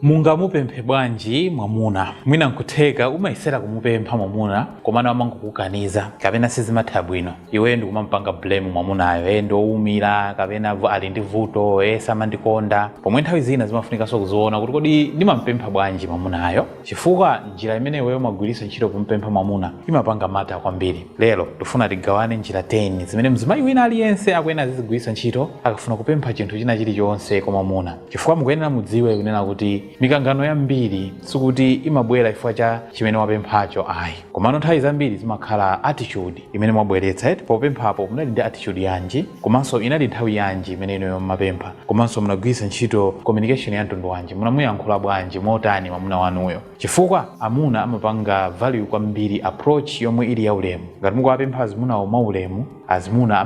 Mungamupemphe bwanji mwamuna? Mwina nkutheka umayesera kumupempha mwamuna, komano amangokukaniza kapena sizimatha bwino. Iweyo ndikumampanga blame mwamunayo, "E, ndiowumira," kapena "Ali ndi vuto, e, samandikonda," pomwe nthawi zina zimafunikanso kuziona kuti kodi ndimampempha bwanji mwamunayo, chifukwa njira imene iweyo umagwiritsa ntchito kumupempha mwamuna imapanga matter kwambiri. Lero tifuna tigawane njira 10 zimene mzimayi wina aliyense akuyenera azizigwiritsa ntchito akafuna kupempha chinthu china chilichonse kwa mwamuna, chifukwa mukuyenera mudziwe kunena kuti mikangano yambiri sikuti imabwera chifukwa cha chimene wapemphacho ayi, komano nthawi zambiri zimakhala attitude imene mwabweretsa, eti? Popemphapo munali ndi attitude yanji, komanso inali nthawi yanji imene inuyo mumapempha, komanso munagwiritsa ntchito communication ya mtundu wanji, munamuyankhula bwanji, motani mwamuna wanuyo? Chifukwa amuna amapanga value kwambiri approach yomwe ili yaulemu. Ngati mukuwapempha azimunawo mwaulemu, azimuna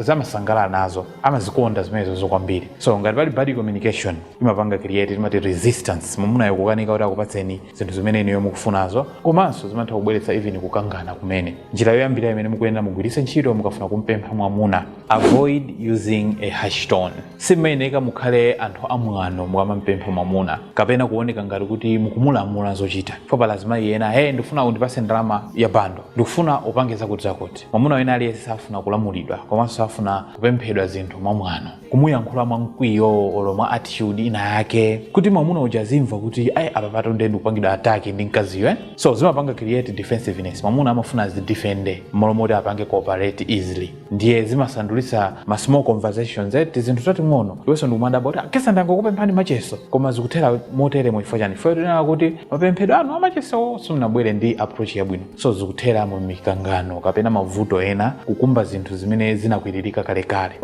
amasangalala nazo, amazikonda zimenezozo kwambiri. So ngati pali bad communication, imapanga create, timati, resistance, mwamunayo kukanika kuti akupatseni zinthu zimene inuyo mukufunazo, komanso zimatha kubweretsa even kukangana kumene. Njira yoyambira imene mukuyenera mugwiritse ntchito mukafuna kumpempha mwamuna: avoid using a harsh tone. Simuyeneka mukhale anthu amwano mukamampempha mwamuna, kapena kuoneka ngati kuti mukumulamula zochita. Chifukwa pala azimayi ena, "Hey, ndikufuna undipase ndalama ya bundle, ndikufuna upange zakuti zakuti." Mwamuna wina aliyense safuna kulamulidwa, komanso safuna kupemphedwa zinthu mwamwano, kumuyankhula mwamkwiyo olo mwa attitude ina yake, kuti mwamuna uja azimva kuti, "Ayi, apa pato ndiye ndikupangidwa attack ndi mkaziyo, eh?" So zimapanga create defensiveness. Mwamuna amafuna azidefende mmalo moti apange cooperate easily. Ndiye zimasandulitsa ma small conversations, eh, tizinthu tating'ono. Iwenso ndikumadabwa kuti kesa ndangokupemphani macheso, koma zikuthera moteremo. Chifukwa chani? Chifukwa tinena kuti mapemphedwe anu amacheso simunabwere ndi approach yabwino. So zikuthera mu mikangano kapena mavuto ena, kukumba zinthu zimene zinakwiririka kalekale.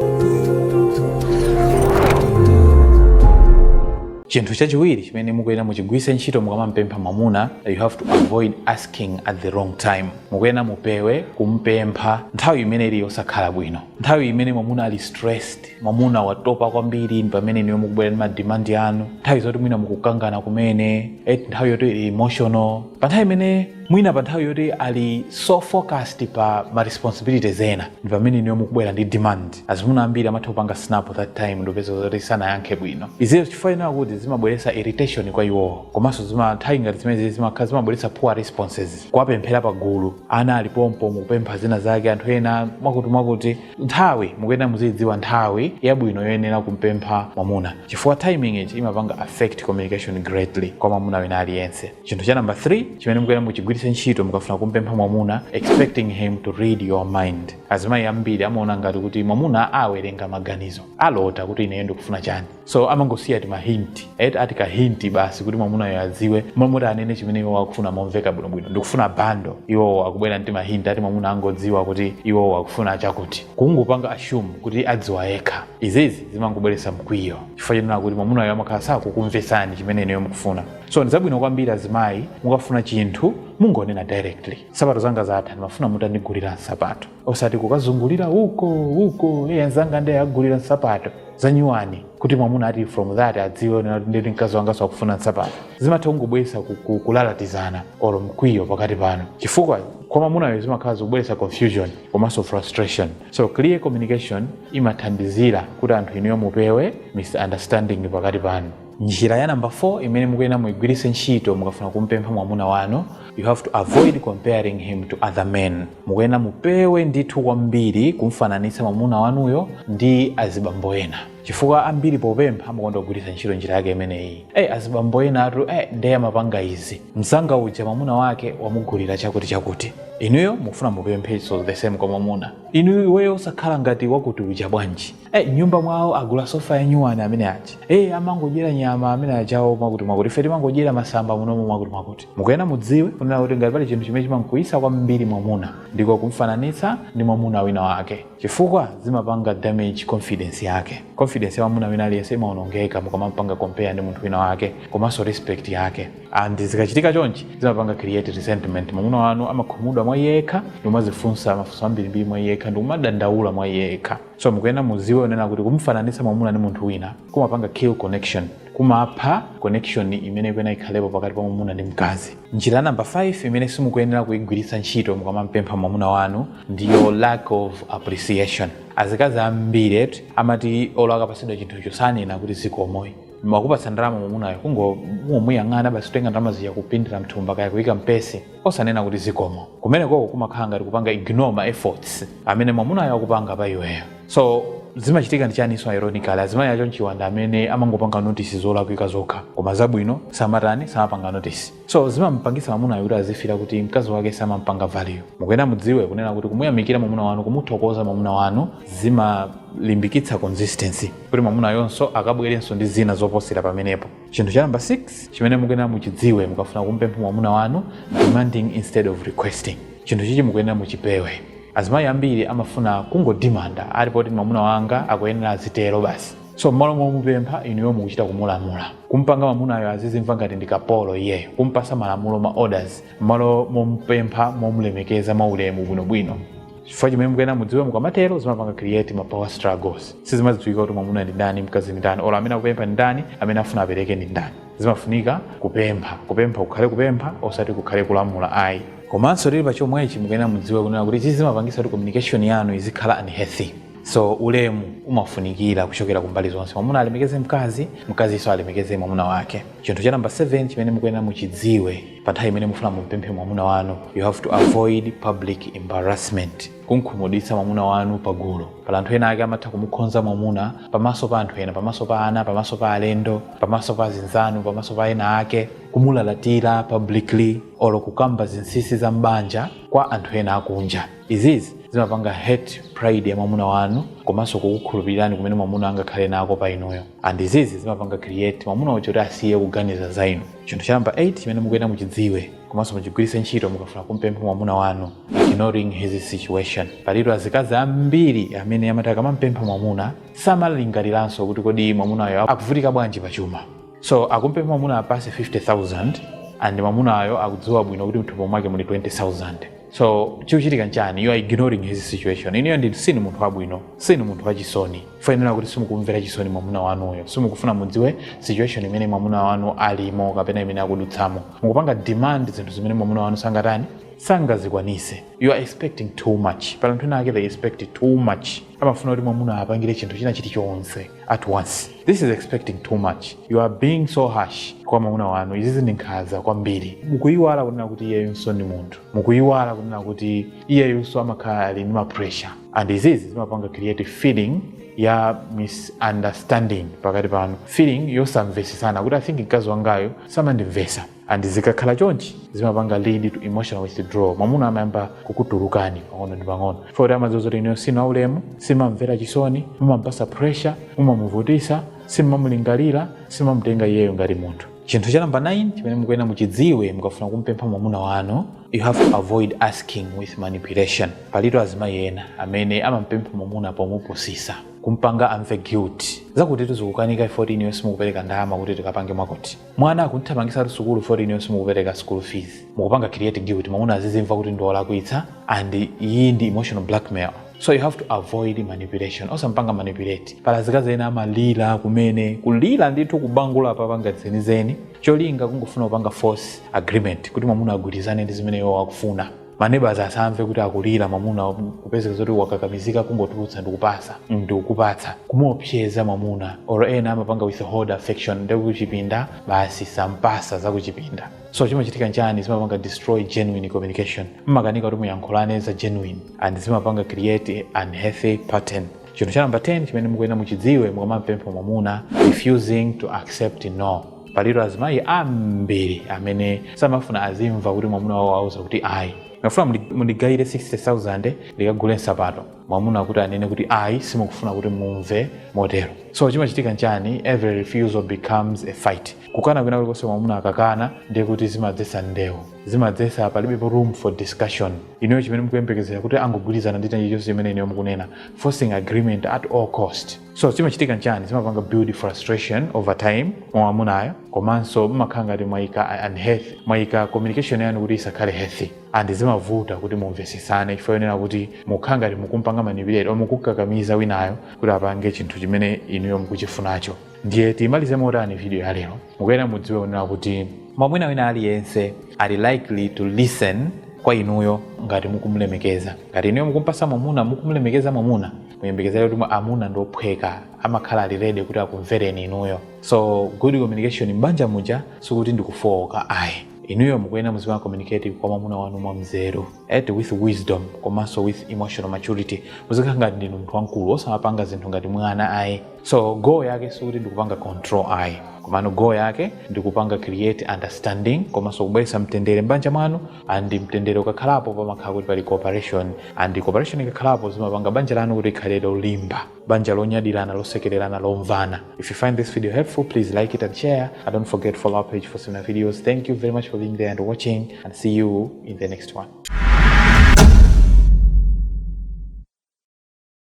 Chinthu chachiwiri chimene mukuyenera muchigwiritse ntchito mukamampempha mwamuna: you have to avoid asking at the wrong time. Mukuyenera mupewe kumpempha nthawi imene ili yosakhala bwino, nthawi imene mwamuna ali stressed, mwamuna watopa kwambiri, pamene niyo mukubwera ndi ma demand anu, nthawi zoti mwina mukukangana kumene, nthawi yoti ili emotional, pa nthawi imene mwina pa nthawi yoti ali so focused pa ma responsibilities ena, ndi pamene niyo mukubwera ndi demand. Azimuna ambiri amatha kupanga snap that time, ndipeza zoti sanayankhe bwino. Izizo chifukwa ina kuti zimabweretsa irritation kwa iwowo, komanso zima nthawi ngati zimene zimakhala zimabweretsa poor responses. Kuwapemphera pagulu, ana alipompo, mukupempha zina zake, anthu ena, mwakuti mwakuti. Nthawi, mukuyenera muzidziwa nthawi yabwino yoyenera kumpempha mwamuna, chifukwa timing ichi imapanga affect communication greatly kwa mwamuna wina aliyense. Chinthu cha number 3 chimene mukuyenera muchigwiritse ntchito mukafuna kumpempha mwamuna: expecting him to read your mind. Azimayi ambiri amaona ngati kuti mwamuna awerenga maganizo, alota kuti ineyo ndikufuna chani, so amangosiya ti ma hint, eti, ati ka hint basi, kuti mwamunayo adziwe, momoti anene chimene iwo akufuna momveka bwinobwino, "Ndikufuna bundle," iwo akubwera ndi ma hint, ati mwamuna angodziwa kuti iwo akufuna chakuti. Kungopanga assume kuti adziwa yekha, izizi zimangobweretsa mkwiyo, chifukwa chenena kuti mwamunayo amakhala sakukumvetsani chimene ineyo mukufuna. So ndizabwino kwambiri azimayi, mukafuna chinthu mungonena directly, "Nsapato zanga zatha, ndimafuna mutandigulira nsapato," osati kukazungulira uko uko, "Iye anzanga ndiye agulira nsapato zanyuwani," kuti mwamuna ati from that adziwe nditi mkazi wanga akufuna nsapato. Zimatha kungobweretsa kulalatizana olo mkwiyo pakati pano, chifukwa kwa mwamunayo zimakhala zikubweretsa confusion komanso frustration. So clear communication imathandizira kuti anthu inuyo mupewe misunderstanding pakati panu. Njira ya namba 4 imene mukuyenera muyigwiritse ntchito mukafuna kumpempha mwamuna wanu: you have to avoid comparing him to other men. Mukuyenera mupewe ndithu kwambiri kumfananitsa mwamuna wanuyo ndi azibambo ena, chifukwa ambiri popempha amakonda kugwiritsa ntchito njira yake imeneyi. "Ey, azibambo ena atu, ndiye amapanga izi. Mzanga uja mwamuna wake wamugulira chakuti chakuti." Inuyo mukufuna mupemphe so the same kwa mwamuna inu, "Iweyo usakhala ngati wakuti uja bwanji? Nyumba mwawo agula sofa ya nyuwani amene aja. Amangodyera nyama amene ajawo, mwakuti mwakuti. Ife timangodyera masamba munomu, mwakuti mwakuti." Mukuyena mudziwe kunena kuti ngati pali chinthu chimene chimankwiyitsa kwambiri mwamuna, ndiko kumfananitsa ndi mwamuna wina wake, chifukwa zimapanga damage confidence yake. Confidence ya mwamuna wina aliyense imaonongeka mukamampanga compare ndi munthu wina wake, komanso respect yake. And zikachitika chonchi, zimapanga create resentment. Mwamuna wanu amakhumudwa mwa yekha, ndikumazifunsa mafunso ambirimbiri mwa yekha, ndikumadandaula mwa yekha. So mukuyena mudziwe unena kuti kumfananitsa mwamuna ndi munthu wina kumapanga kill connection, kumapha connection imene ikuyenera ikhalepo pakati pa mwamuna ndi mkazi. Njira namba 5 imene simukuyenera kuyigwiritsa ntchito mukamamupempha mwamuna wanu ndiyo lack of appreciation. Azikazi ambiri amati olo akapatsidwa chinthucho sanena kuti zikomoyi. Makupatsa ndalama mwamunayo, kungomuyang'ana basi, kutenga ndalama zija kupindira mthumba kaya kuyika mpesi, osanena kuti zikomo. Kumene koko kumakhala ngati kupanga ignore ma efforts amene mwamunayo akupanga pa iweyo. So zimachitika ndi chaniso? Ironically, azimayi acho mchiwanda amene amangopanga notice zolakwika zokha, koma zabwino samatani, samapanga notice. So zimampangisa mwamunayo kuti azifira kuti mkazi wake samampanga value. Mukuyenera mudziwe kunena kuti kumuyamikira mwamuna wanu, kumuthokoza mwamuna wanu, zimalimbikitsa consistency kuti mwamuna yonso akabwerenso ndi zina zoposera pamenepo. Chinthu cha namba 6 chimene mukuyenera muchidziwe mukafuna kumpempha mwamuna wanu, demanding instead of requesting. Chinthu chichi mukuyenera muchipewe. Azimayi ambiri amafuna kungodimanda, ali poti mwamuna wanga akuyenera azitero basi. So mmalo momupempha, inuyo mukuchita kumulamula, kumpanga mwamunayo azizimva ngati ndi kapolo iyeyo, kumpasa malamulo, ma orders, mmalo momupempha momulemekeza mwaulemu bwinobwino. Chifukwa chimene mukuyenera mudziwe, mukamatero zimapanga create ma power struggles. Sizimadziwika kuti mwamuna ndi ndani, mkazi ndi ndani, olo amene akupempha ndi ndani, amene afuna apereke ndi ndani. Zimafunika kupempha, kupempha kukhale kupempha, osati kukhale kulamula ayi. Komanso tili pa chomwechi, mukuyenera mudziwe kunena kuti chizimapangisa kuti communication yanu izikhala unhealthy. So ulemu umafunikira kuchokera kumbali zonse. Mwamuna alemekeze mkazi, mkazinso alemekeze mwamuna wake. Chinthu cha namba 7 chimene mukuyenera muchidziwe pa nthawi imene mufuna mumpemphe mwamuna wanu, you have to avoid public embarrassment, kunkhumudwitsa mwamuna wanu pagulu. Pala anthu ena ake amatha kumukhonza mwamuna pamaso pa anthu ena, pamaso pa ana, pamaso pa alendo, pamaso pa zinzanu, pamaso pa ena ake, kumulalatira publicly olo kukamba zinsinsi za mbanja kwa anthu ena akunja. Izizi zimapanga hurt pride ya mwamuna wanu komanso kukukhulupirirani kumene mwamuna angakhale nako pa inuyo, and izizi zimapanga create mwamuna uja kuti asiye kuganiza za inu. Chinthu cha namba 8 chimene mukuyenera muchidziwe komanso muchigwiritse ntchito mukafuna kumpempha mwamuna wanu, ignoring his situation. Palitu azikazi ambiri amene amati akamampempha mwamuna samalingaliranso kuti kodi mwamunayo akuvutika bwanji pachuma. So akumpempha mwamuna apase 50,000 and mwamunayo akudziwa bwino kuti mthumba mwake muli 20,000. So chikuchitika nchani? You are ignoring his situation. Inuyo ndi sinu munthu wabwino, sinu munthu wachisoni. Fuyenera kuti simukumvera chisoni mwamuna wanuyo, simukufuna mudziwe situation imene mwamuna wanu alimo kapena imene akudutsamo. Mukupanga demand zinthu zimene mwamuna wanu sangatani, sangazikwanise. You are expecting too much. Pala anthu ena ake, they expect too much. Amafuna kuti mwamuna apangire chinthu china chilichonse at once. This is expecting too much. You are being so harsh kwa mwamuna wanu. Izizi ndi nkhanza kwambiri. Mukuyiwala kunena kuti iyeyunso ndi munthu, mukuyiwala kunena kuti iyeyunso amakhala ali ndi ma pressure, and izizi zimapanga create feeling ya misunderstanding pakati panu, feeling yosamvesesana kuti, "I think mkazi wangayo samandimvesa." And zikakhala chonchi zimapanga lead to emotional withdrawal. Mwamuna amayamba kukutulukani pang'ono ndi pang'ono, foti amadziwa zoti inuyo sinu aulemu, simamvera chisoni, mumampasa pressure, mumamuvutisa, simamulingalira, simamutenga iyeyo ngati munthu. Chinthu cha namba 9 chimene mukuyenera muchidziwe mukafuna kumpempha mwamuna wanu, you have to avoid asking with manipulation. Palitu azimayi ena amene amampempha mwamuna pomupusisa, kumpanga amve guilt zakuti tizikukanika 14 inuyo simukupereka ndalama kuti tikapange mwakuti, mwana akunthamangisa sukulu 14 inuyo simukupereka school fees. Mukupanga create guilt, mwamuna azizimva kuti ndiwolakwitsa, and iyi ndi emotional blackmail. So you have to avoid manipulation. Osampanga manipulate. Pala azikazi ena amalira kumene, kulira ndithu, kubangula papanga zenizeni, cholinga kungofuna kupanga force agreement kuti mwamuna agwirizane ndi zimene iwo akufuna. Maneighbors asamve kuti akulira. Mwamuna kupezeka zoti wakakamizika kungotulutsa ndikupasa, ndikukupatsa, kumuopseza mwamuna. Or ena amapanga withhold affection, ndikuchipinda basi, sampasa zakuchipinda. So chimachitika nchani? Zimapanga destroy genuine communication. Mmakanika kuti muyankhulane za genuine, and zimapanga create unhealthy pattern. Chinthu cha namba 10 chimene mukuyenera muchidziwe mukamapempha mwamuna, refusing to accept no. Paliro azimayi ambiri amene samafuna azimva kuti mwamuna wawo auza kuti ayi. Ngafuna mundigayire 60,000 ndikagule nsapato, mwamuna kuti anene kuti ayi, simukufuna kuti mumve motero. So chimachitika nchani? Every refusal becomes a fight. Kukana kwina kulikonse, mwamuna akakana, ndiye kuti zimadzesa ndewu, zimadzesa, palibepo room for discussion. Inuyo chimene mukuyembekezera kuti angogwirizana ndi chilichonse chimene inuyo mukunena, forcing agreement at all cost. So chimachitika nchani? Zimapanga build frustration over time mwa mwamunayo, komanso mmakhala ngati mwayika unhealthy, mwayika communication yanu kuti isakhale healthy, and zimavuta kuti mumvesesane chifukwa yonena kuti mukhala ngati mukumpanga manipulate or mukukakamiza winayo kuti apange chinthu chimene inuyo mukuchifunacho. Ndiye tiyimalize motani video ya lero? Mukuyenera mudziwe kunena kuti mwamuna wina aliyense ali likely to listen kwa inuyo ngati mukumulemekeza. Ngati inuyo mukumpasa mwamuna, mukumulemekeza mwamuna, Muyembekezere kuti amuna ndi ophweka, amakhala ali ready kuti akumvereni inuyo. So good communication m'banja muja sikuti ndikufowoka ayi. Inuyo mukuyenera muzipanga communicate kwa mwamuna wanu mwamzeru eti, with wisdom komanso with emotional maturity. Muzikhala ngati ndinu munthu wamkulu, osamapanga zinthu ngati mwana ayi. So goal yake sikuti ndikupanga control ayi, komano goal yake ndikupanga create understanding komanso kubweretsa mtendere m'banja mwanu. And mtendere ukakhalapo, pamakhala kuti pali cooperation, and cooperation ikakhalapo, zimapanga banja lanu kuti likhale lolimba, banja lonyadirana, losekererana, lomvana. If you find this video helpful, please like it and share, and don't forget to follow our page for similar videos. Thank you very much for being there and watching, and see you in the next one.